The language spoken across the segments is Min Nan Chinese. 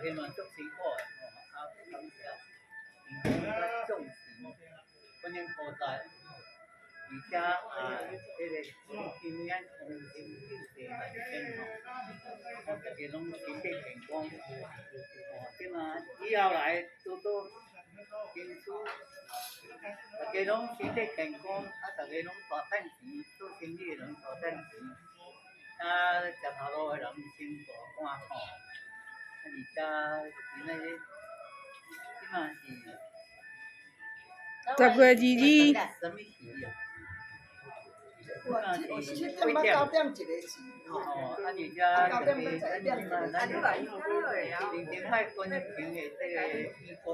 家嘛足辛苦的吼，啊，感謝天公甲眾神觀音菩薩，而且啊，這个平安長生久世萬千吼，啊，大家攏身體健康，哦，這嘛以後來多多堅持，大家攏身體健康，啊，大家攏大趁錢，做生意的人大趁錢，啊，食頭路的人先大官吼，啊，而且今仔日這嘛是 10月22。啥物時啊？ 7點到9點一个時吼。哦，啊，而且九點到11點一個咱林定海觀音堂的這个義工，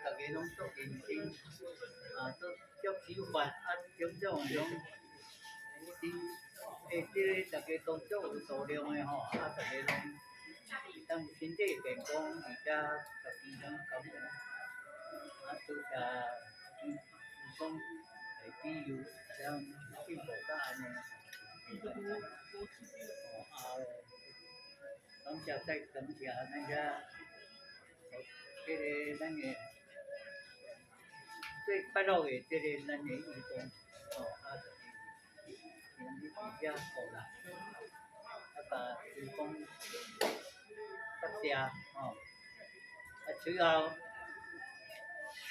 大家攏足認真，啊，足足守法，啊，種種攏真，欸，這个大家都足有度量的吼，啊，大家攏當身體健康，而且家己攏感恩，啊，多謝義工來庇佑，這樣進步到按呢。哦，啊，感謝再感謝咱遮，這个咱的最快樂的這个咱的義工，哦，啊，就是人去遮鼓勵，啊，共義工答謝，吼，啊，最後，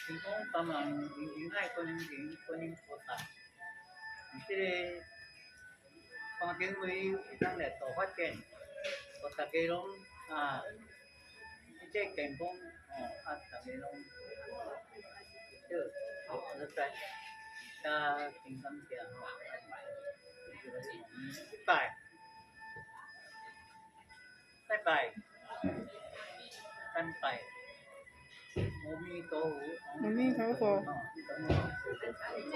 義工幫忙林定海觀音堂觀音菩薩，這个山頂位會當來大發展，予大家攏啊，身體健康，吼，啊，大家攏好，好，再加真感謝吼，一拜，再拜，三拜，阿彌陀佛，阿彌陀佛。